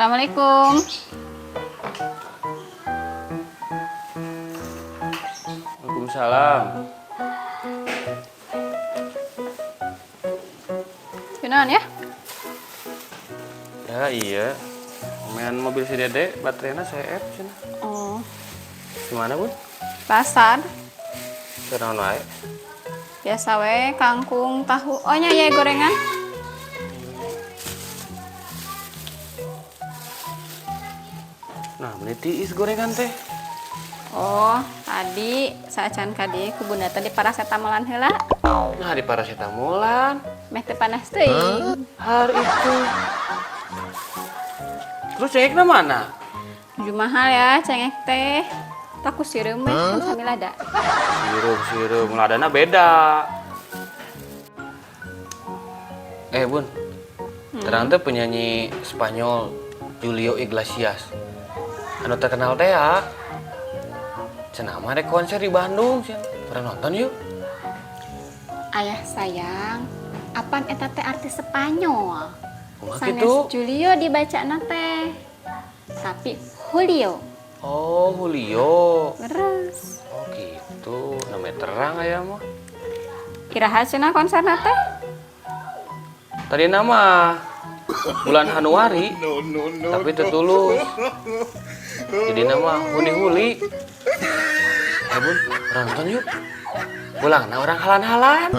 Assalamualaikum. Waalaikumsalam. Kunaon ya? Ya iya. Main mobil si Dede, baterainya CF cenah. Oh, Gimana, Bun? Pasar. Kunaon wae? Biasa we, kangkung, tahu. Oh nya ya gorengan. Nah, meni tiis gorengan teh. Oh, tadi saacan ka dieu ku bunda tadi paracetamolan heula. Nah, di paracetamolan. Meh teu panas teuing. Hari itu. Terus cengekna mana? Ju mahal ya cengek teh. Takut sireum we kan sami lada. Sireum, sireum, ladana beda. Eh, Bun. Terang teh penyanyi Spanyol Julio Iglesias. Anu terkenal teh ya. Cenah mah rek konser di Bandung, cenah. Pernah nonton yuk? Ayah sayang, apan eta teh artis Spanyol? Kumaha Sanes kitu? Julio dibacana teh. Tapi Julio. Oh, Julio. Leres. Oh, gitu. Namanya terang aya mah. Iraha cenah konserna teh? Tadi nama bulan Januari. Tapi itu tulus. Jadi nama huni-huli. Eh, Bun, urang nonton yuk. Pulang nah urang halan-halan.